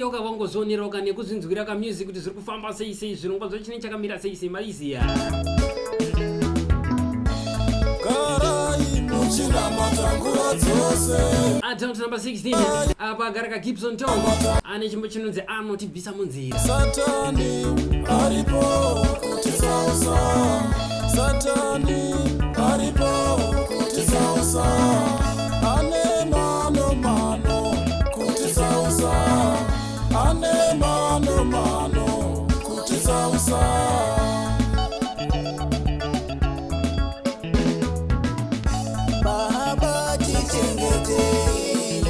Yoka wangozvionerawo nekuzvinzwira ka music kuti zviri kufamba sei sei, zvirongwa zvacho chinenge chakamira sei sei, maiziya. Garai muchinamata nguva dzose. Down to number 16, apa agara ka Gibson Tom ane chimbo chinonzi "Anotibvisa Munzira". Satani aripo kutitsausa. Satani aripo kutitsausa. Ane mano mano kutitsausa. Ane mano mano kutitsausa. Baba, tichengetei.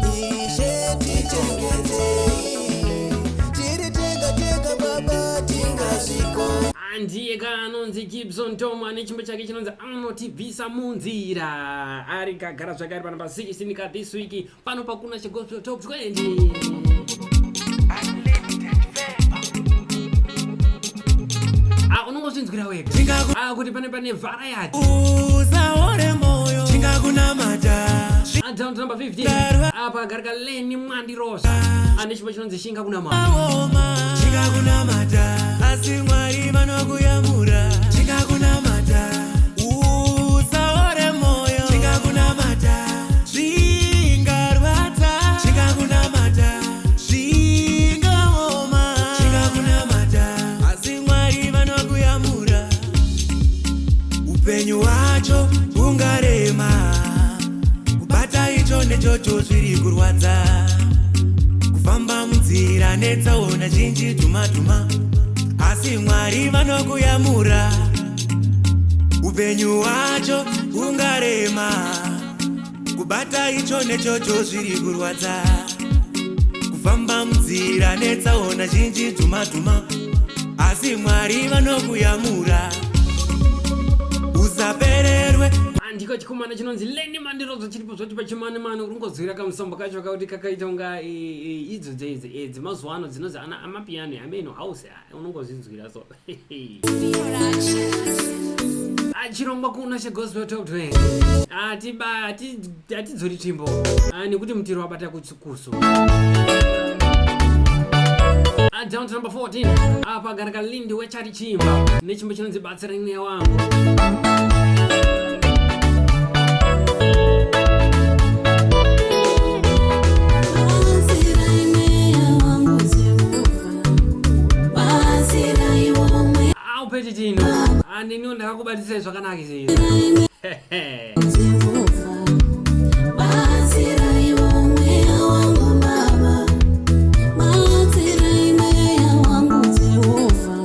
Ishe, tichengetei. Tiri tega tega, Baba, tingazviko. Andiye ka anonzi Gibson Tom ane chimbo chake chinonzi "Anotibvisa Munzira". Ari kagara zvakare panamba 16 ka this week pano pakuna cheGospel Top 20. Ah, unongozvinzwira wega kuti pane variety. Usaore moyo, chingakunamata. Down to number 15, apa agarika Leni Mwandirosa ane chimbo chinonzi "Shinga Kuna Mama". Aoma, chingakunamata, asi Mwari vanokuyamura. Chingakunamata, usaore moyo, chingakunamata, zvingarwadza, chingakunamata, zvingaoma, chingakunamata, asi Mwari vanokuyamura. Upenyu hwacho hungarema, kubata icho nechocho zviri kurwadza, kufamba munzira netsaona zhinji dhuma dhuma, asi Mwari vanokuyamura. Upenyu hwacho hungarema, kubata icho nechocho zviri kurwadza, kufamba munzira netsaona zhinji dhuma dhuma, asi Mwari vanokuyamura. Usapererwe. Andiko chikomana chinonzi Leni Mandirodzo chiripo zvoti pachimanemane. Uri ngozwira kamusambo kacho kakuti kakaita kunga idzo dzemazuva ano dzinonzi ana amapiano, ameno house. Unongozvinzwira so. Chirongwa kuna cheGospel Top 20, hatidzori tsvimbo nekuti mutiro wabata kutsukusu. Down to number 14, apa garika Lindi wechari chimba nechimbo chinonzi "Batsira Mweya Wangu". Batsirai mweya wangu, Jehovha, batsiraiwo mweya. Aupeti tino aniniwo ndakakubatisai zvakanaka izvi. Jehovha, batsiraiwo mweya wangu, Baba, batsirai mweya wangu, Jehovha,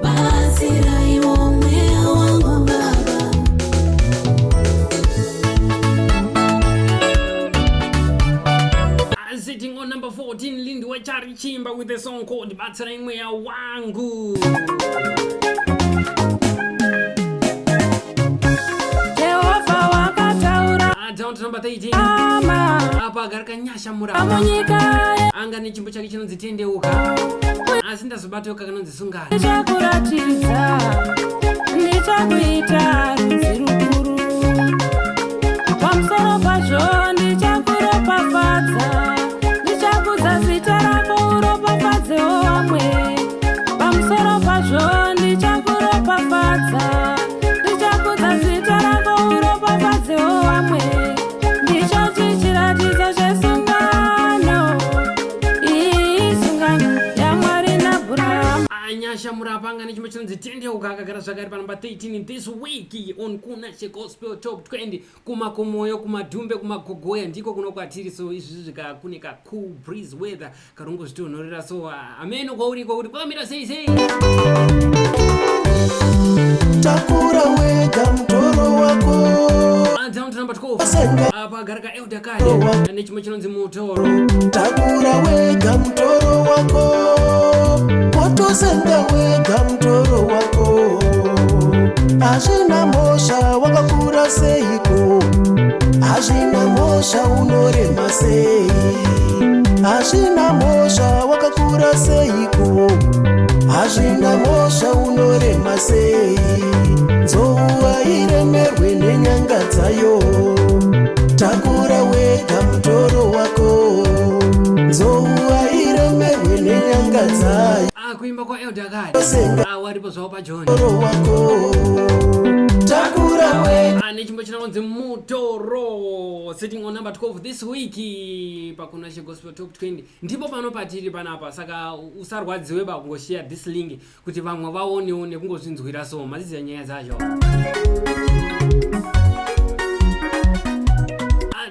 batsiraiwo mweya wangu, Baba. Sitting on number 14, Lindy Wachari Chimba with a song called "Batsirai Mweya Wangu". Jehovha wakataura. Down to number 13, Ama apa agarika Nyasha Murapa munyika anga nechimbo chake chinonzi "Tendeuka", asi ndazobatoka kanonzi "Sungano". Ndichakuratidza, ndichakuita rudzi rukuru. Pamusoro pazvo ndichakuropafadza, ndichakudza zita rako, uropafadzewo vamwe. Pamusoro pazvo ndichakuropafadza, ndichakudza zita rako, uropafadzewo vamwe. Ndichochi chiratidzo chesungano, iyi sungano yaMwari naAbhurahamu. Anyasha Murapa anga nechimbo chinonzi "Tendeuka", akagara zvakare panumber 13 this week on Kuna cheGospel Top 20. Kumakomoyo, kumadhumbe, kumagogoya ndiko kuno kwatiri. So izvi zvika kune ka cool breeze weather karongozvitonhorera. So ameno kwauriko kuti kwakamira sei sei. Takura wega mutoro wako. Down to number 12, Senga. apa agara ka Elder Kade nechimbo chinonzi "Mutoro". Takura wega mutoro wako, wotosenga wega mutoro wako. Hazvina mhosva wakakura seiko, hazvina mhosva unorema sei, hazvina mhosva wakakura seiko, hazvina mhosva unorema sei. Nzou hairemerwe nenyanga dzayo. Takura wega mutoro wako. kwaElder Kadi. Senga. Waripo zvavo paJoni. Mutoro wako takura we. Nechimbo chinonzi Mutoro, sitting on number 12 this week paKunashe Gospel Top 20. Ndipo pano patiri panapa, saka usarwadziwe ba kungoshare this link kuti vamwe vaonewo nekungozvinzwira. So maziziva nyaya dzacho.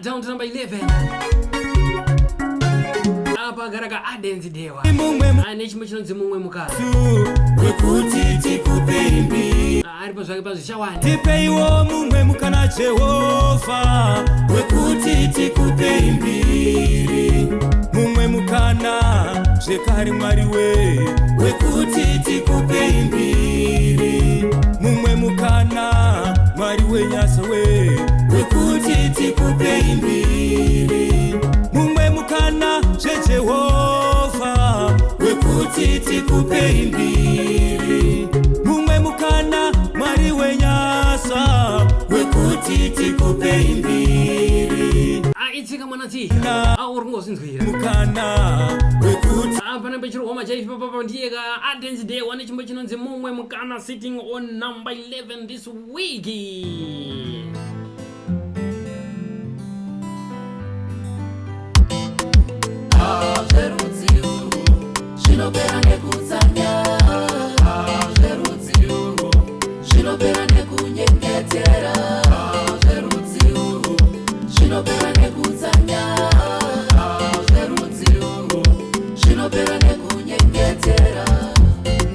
Down to number 11, apa gara ka Adenzi Dewa. Mumwe Nechimbo chinonzi Mumwe Mukana wekuti tikupei mbiri. Aripo zvake pazvichawani. Tipeiwo mumwe mukana, Jehovha, wekuti tikupei mbiri. Mumwe mukana zvekare, Mwari we, wekuti tikupei mbiri. Mumwe mukana, Mwari wenyasha we, wekuti tikupei mbiri. Mumwe mukana zveJehovha, wekuti tikupei mbiri. Mumwe mukana, Mwari wenyasha, wekuti tikupei mbiri. Itsika mwana tsika, uri kungozvinzwira. Mukana wekuti Panambe chirongwa chaifi papa ndiye ka Adenzi Dewa nechimbo chinonzi Mumwe Mukana, sitting on number 11 this week. Zverudzi urwu zvinopera nekutsanya. Zverudzi urwu zvinopera nekunyengetera. Zverudzi urwu zvinopera nekutsanya. Zverudzi urwu zvinopera nekunyengetera.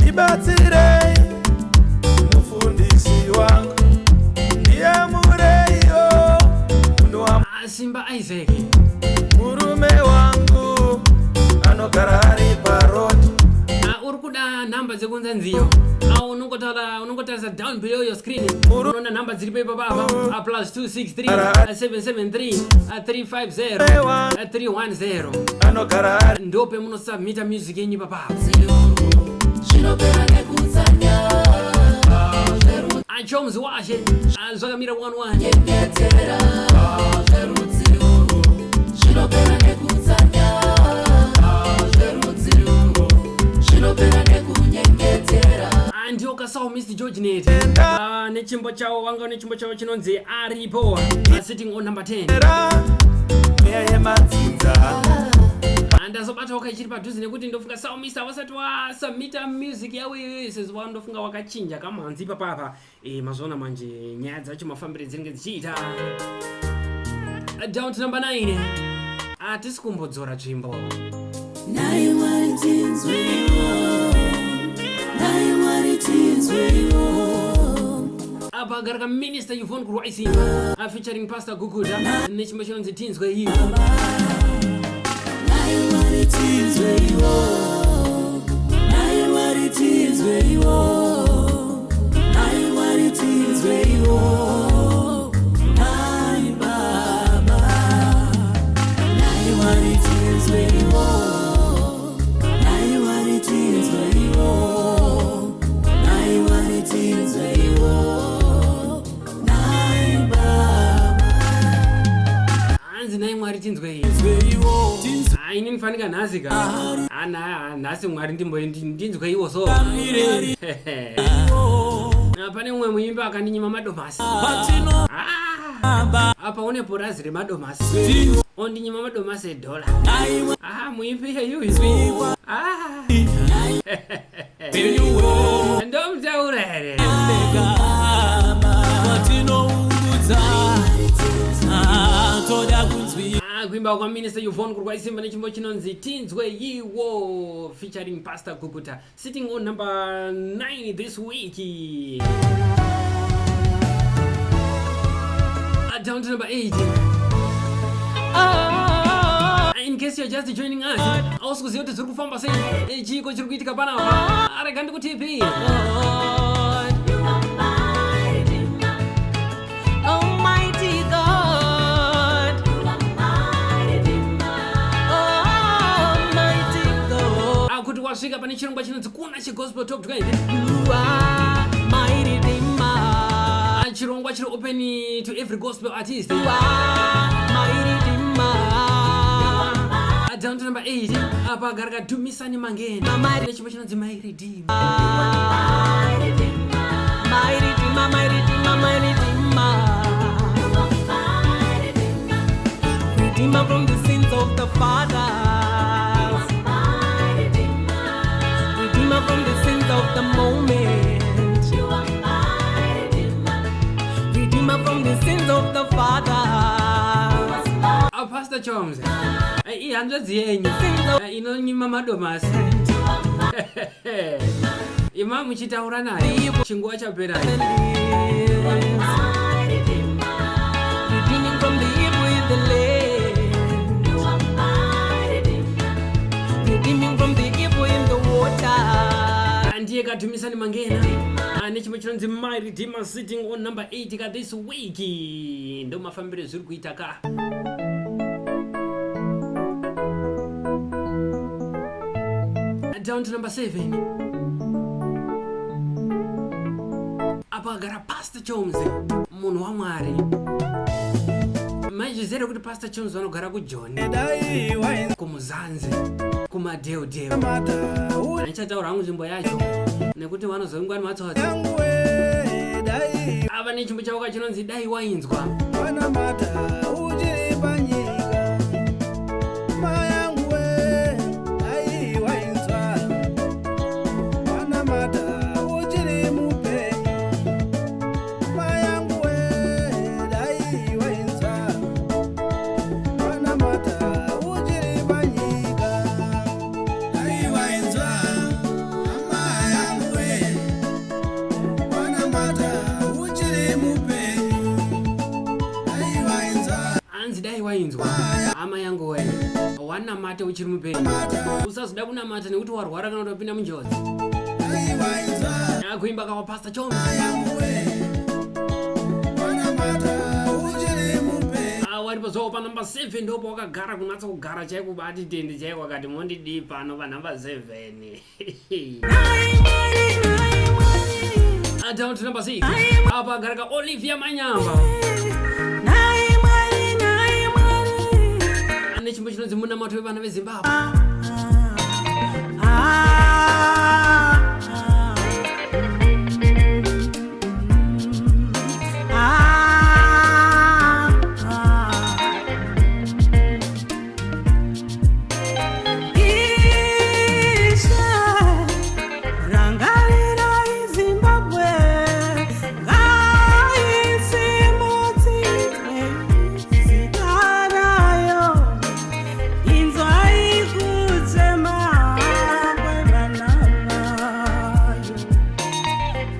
Ndibatsirei, mufundisi wangu, ndiyemureiyo munhu wa Simba Isaac. Murume wangu anogara ari parodi. Uri kuda nhamba dzekuunza nziyo? Unongotaura, unongotarisa down below your screen, unoona nhamba dziripo ipapapa: +263 773 350 310. Anogara ari Ndo pemunosubmita music yenyu ipapapa. Zvinopera nekutsanya. Zverudzi Achoms washe. Zvakamira 11. Nyengetera. Zverudzi urwu zvinopera nekutsanya. Zverudzi urwu zvinopera nekunyengetera. Ndiwo kasawo Mr George Net nechimbo chavo, vanga nechimbo chavo chinonzi Aripo, sitting on number 10. Ra mweya yemadzinza. Ndazobatawo kaichiri padhuze nekuti ndofunga saumisa vasati wasubmita music yavo iyoyo, sezvo ndofunga wakachinja kamhanzi ipapapa. Mazoona manje nyaya dzacho mafambire dzinenge dzichiita. Down to number 9, hatisi kumbodzora tsvimbo. Nhai Mwari tinzweiwo, nhai Mwari tinzweiwo. Apa garika Minister Yvonne Kurwaisimba featuring Pastor Guguda nechimbo chinonzi Tinzwe Iyo. Nhai Mwari tinzweiwo, nhai Mwari tinzweiwo, nhai Mwari tinzweiwo, nhai Baba. Nhai Mwari tinzweiwo, nhai Mwari tinzweiwo, nhai Mwari tinzweiwo, nhai Baba. Hanzi nhai Mwari tinzwei. Ini ndifanika nhasi ka. Nhasi Mwari ndinzweiwo. So pane mumwe muimbi akandinyima madomasi. Apa une purazi remadomasi, ondinyima madomasi edhola. Muimbi iyeyuyu ndomutaura here? Patinoungudza toda kunzwi. Kuimba kwaMinister Yvonne Kurwaisimba nechimbo chinonzi Tinzwe Yiwo featuring Pastor Guguta, sitting on number 9 this week. Down to number 8. In case you're just joining us, hausi kuziva kuti zviri kufamba sei, chiiko chiri kuitika panapa, rega ndikutipi. Almighty God, Almighty God, Kuti wasvika pane chirongwa chinonzi Kuna Chigospel Top 20. You are my Redeemer. Chirongwa chiri open to every gospel artist. You are my Redeemer. Down to number 8 apa agara kaDumisani Mangena My nechimbo chinonzi My Redeemer. My Redeemer, my Redeemer, my Redeemer. Redeemer from the sins of the fathers. Redeemer from the sins of the moment. Redeemer from the sins of the fathers. Pastor Choms, ihanzvadzi yenyu Sins of inonyima madomasi, ima muchitaura naye chinguva chapera. The lives. Redeeming from the evil in the land. Redeeming from the evil in the water. Ndiye kaDumisani Mangena nechimwe chinonzi My Redeemer, sitting on number 8 ka this week. Ndo mafambiro zviri kuita ka. Down to number 7, apa agara Pastor Choms, munhu waMwari. Maizviziva kuti Pastor Choms vanogara kuJoni, Dai wainzwa kuMuzanzi, kumadheudheu? mata Handichataura hangu nzvimbo yacho nekuti vanozovingwa nematsotsi. yangu we, dai Ava nechimbo chavo chinonzi Dai Wainzwa. wanamata uchiri panyika mayangu we, dai wainzwa wanamata uchiri mupenyu mayangu we, dai wainzwa wanamata uchiri panyika, dai wainzwa hama yangu we, wanamata uchiri mupenyu, dai wainzwa. Hanzi dai wainzwa hama yangu we, wanamate uchiri mupenyu. Usazoda kunamata nekuti warwara kana kuti wapinda munjodzi. Dai wainzwa. Kuimba kawa Pastor Choms. Yangu we, wanamata uchiri mupenyu. Waripo zvawo panumber 7, ndopo wakagara kunatsa kugara chaiko, bati tende chaiko, akati mondidii pano panumber 7. Down to number 6, apa agara ka Olivia Manyamba ane chimbo chinonzi Munamato Wevana veZimbabwe. Ishe, rangarirai Zimbabwe, ngaisimudzirwe zita rayo. Inzwai kuchema kwevana vayo,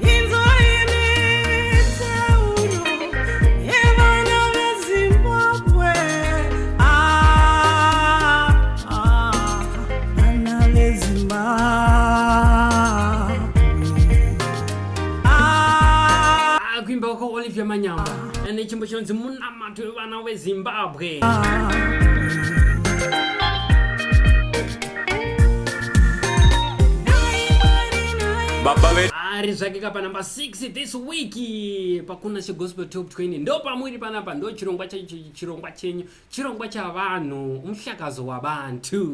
inzwai miteuro yevana veZimbabwe. Ah, ah, vana veZimbabwe. Ah, Kuimba kwa Olivia Manyamba ane chimbo chinonzi Munamato Wevana veZimbabwe. Baba vedu. Ari zvake ka panumber 6 this week pakuna cheGospel Top 20. Ndo pamuri panapa, ndo chirongwa chirongwa chenyu, chirongwa chavanhu, umhlakazo wabantu.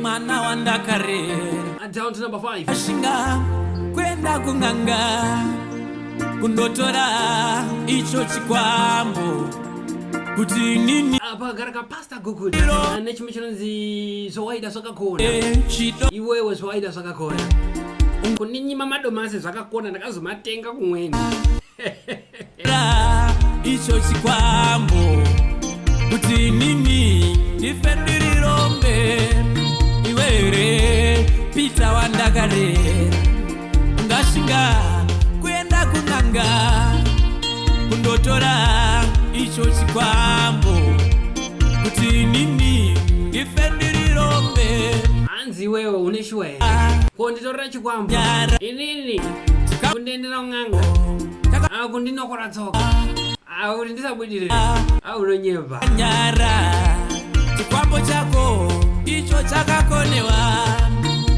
Mwana wandakarera. Down to number 5. Ashinga kwenda kun'anga kundotora icho chikwambo kuti nini. Apa gara ka Pastor Guguda nechimwe chinonzi Zvawaida Zvakakona. Chido. Iwewe, zvawaida zvakakona, kuninyima madomasi zvakakona, ndakazomatenga kumweni. Icho chikwambo kuti nini ndife ndiri rombe. Iwere Pita wandakarera, ungashinga kuenda kun'anga kundotora icho chikwambo kuti nini ndife ndiri rombe? Hanzi iwewe une shuwa here konditorera chikwambo? Nyara. Inini kundiendera kun'anga, kundinokora tsoka, kuti ndisabudirire, unonyepa. Nyara chikwambo chako icho chakakonewa,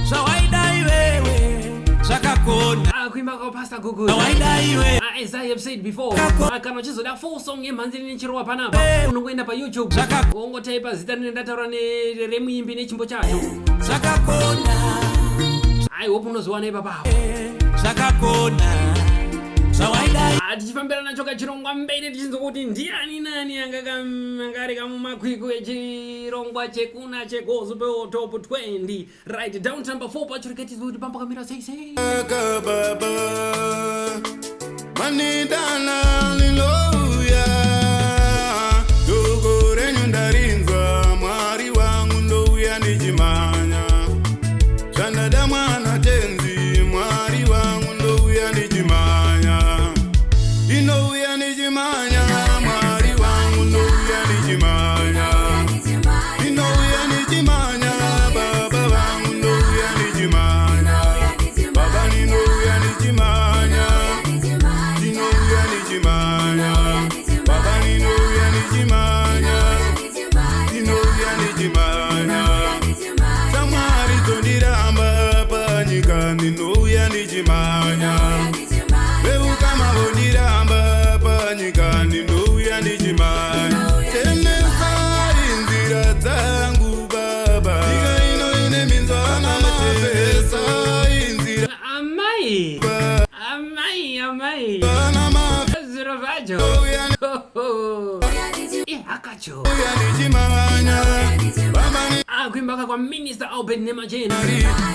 zvawaida iwewe zvakakona. Kuimba Kuimba kwaPastor Guguza. Waida iwe. As I have said before, Kako. Kana uchizoda full song yemhanzi nechirova panapa, unongoenda paYouTube, wongotaipa zita rine ndataura remuimbi nechimbo chacho. Zvakakona. I hope unozowana ipapapo. Zvakakona zvawaida. Tichifambira nacho kachirongwa mberi, tichinzwa kuti ndiani nani anga ari kamumakwikwi echirongwa chekuna cheGospel Top 20. Right, down to number 4 pacho, rikatizwa kuti pambakamira sei sei. Baba manidana nilouya shoko renyu ndarinzwa, Mwari wangu, ndouya ndichimhanya zvandada mwana tenzi, Mwari wangu, ndouya ndichimhanya, ndinouya ndichimhanya, Mwari wangu, ndouya ndichimhanya, ndinouya ndichimhanya, Baba vangu, ndouya ndichimhanya, Baba, ndinouya ndichimhanya, ndinouya ndichimhanya, Baba, ndinouya ndichimhanya, ndinouya ndichimhanya, shamwari dzondiramba panyika, ndinouya ndichimhanya, veukama vondiramba panyika, ndinouya ndichimhanya, chenesai nzira dzangu, Baba, nyika ino ine minzwa, chenesai nzira. Amai, amai, amai, zviro zvacho ihakacho. Ndichimhanya, Baba. Kuimbaka kwaMinister Albert Nemachena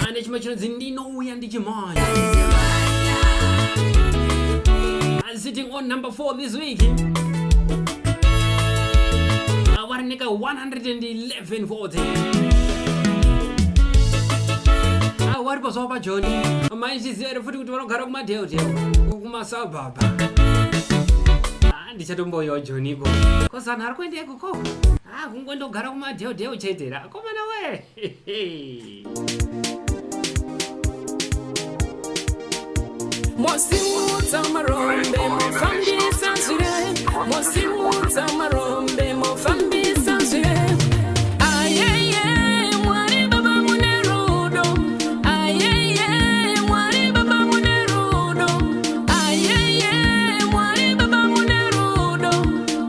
ane chimwe chinonzi "Ndinouya Ndichimhanya". Sitting on number 4 this week, warineka 111 votes. Wari pazuva pajoni, maizviziva here futi kuti vanogara kumadheodheo, kumasabhabha? Ndichatomboyawo joniko kozi vanhu ari kuenda ikoko. Kungondogara kumadheodheo chete ra, akomana we. Mosimudza marombe, mofambisa zvire, mosimudza marombe, mofambisa zvire. Ayeye, Mwari Baba mune rudo. Ayeye, Mwari Baba mune rudo. Ayeye, Mwari Baba mune rudo.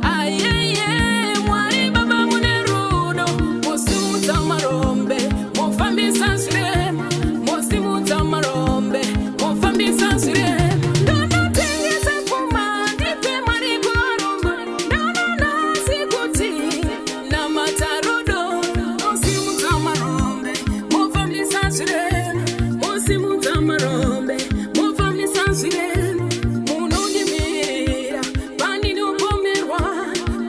Ayeye, Mwari Baba mune rudo. Mosimudza marombe, mofambisa zvire, mosimudza marombe, mofambisa zvire. Ndonotengesa pfuma ndipe Mwari kuromba, ndononasi kuti namata rudo. Mosimudza marombe, mofambisa zvire, mosimudza marombe, mofambisa zvire. Munondimirira pandinopomerwa,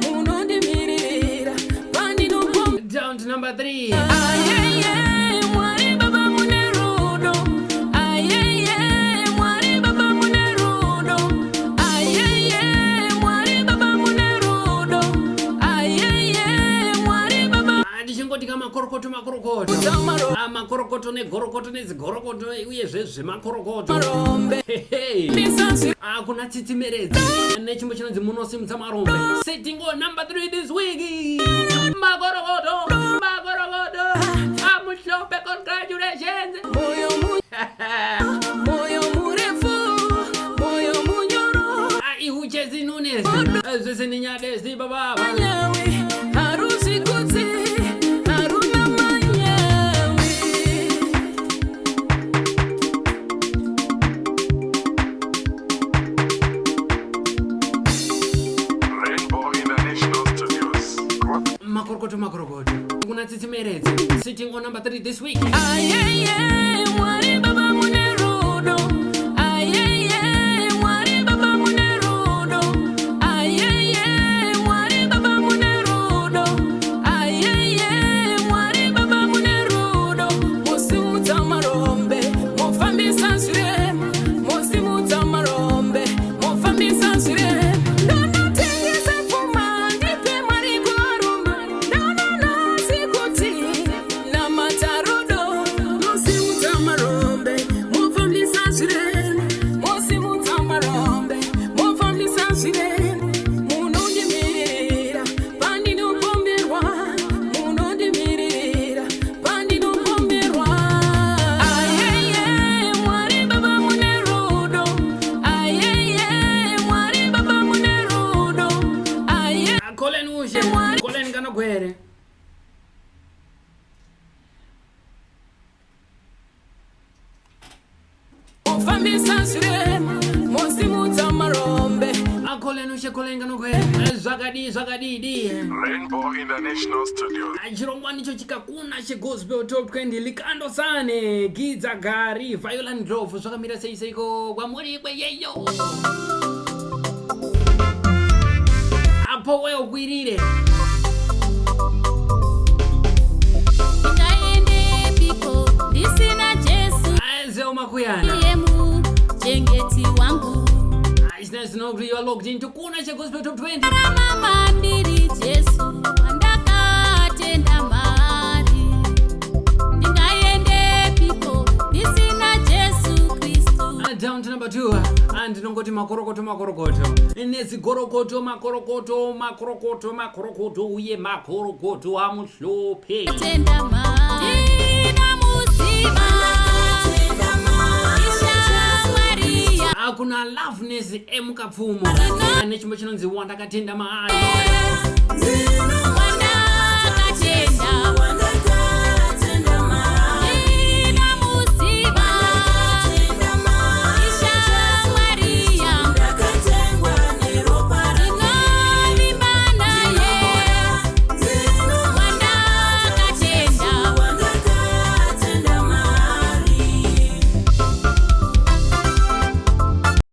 munondimirira pandinopomerwa. Down to number 3. Ayeye, Mwari Baba mune rudo. Ayeye, Mwari Baba mune rudo. Ayeye, Mwari Baba mune rudo. Ayeye, Mwari Baba. Tichingoti kamakorokoto, makorokoto. Maro- Makorokoto negorokoto nedzigorokoto uyezve zvemakorokoto. Marombe. Hehe. Mbisa zvire. Kuna Tsitsimeredzi nechimbo chinonzi "Munosimudza Marombe", sitting on number 3 this week. Makorokoto, makorokoto, amuhlope, congratulations. Moyo murefu, moyo munyoro. Ihuchezi Nunes zvese nenyadesi bababa. Manyawi harusi kutsi haruna manyawi. Rainbow International Studios. Makorokoto, makorokoto kuna Tsitsimeredzi, sitting on number 3 this week. Ayeye, Mwari Baba mune rudo. Ayeye, Mwari Baba mune rudo. Ayeye, Mwari Baba mune rudo. Ayeye, Mwari Baba mune rudo. Mosimudza marombe, mofambisa zvire, mosimudza marombe, mofambisa zvire. Ndonotengesa pfuma ndipe Mwari kurumba, ndononasi kuti namata rudo. Mosimudza zvirema, mosimudza marombe. Akolenushekolenganokwe zvakadii zvakadidi. Rainbow International Studios. Chirongwa nicho chikakuna cheGospel Top 20. Likandosane Gidza Gari, Violan Grove, zvakamira sei seiko kwamuri kweyeyo apo weukwirire? Ndingaendepiko ndisina Jesu? Aizeo makuyana. Iye muchengeti wangu. It's nice to know you are locked into Kuna cheGospel Top 20. Ramama ndiri Jesu wandakatenda mari. Ndingaendepiko ndisina Jesu Kristu? Down to number two, andinongoti makorokoto, makorokoto nezigorokoto, makorokoto, makorokoto, makorokoto uye makorokoto amuhlope. Tenda mari ndinamuziva ishamwariya. Akuna Loveness Emukapfumo nechimbo chinonzi Wandakatenda Maari.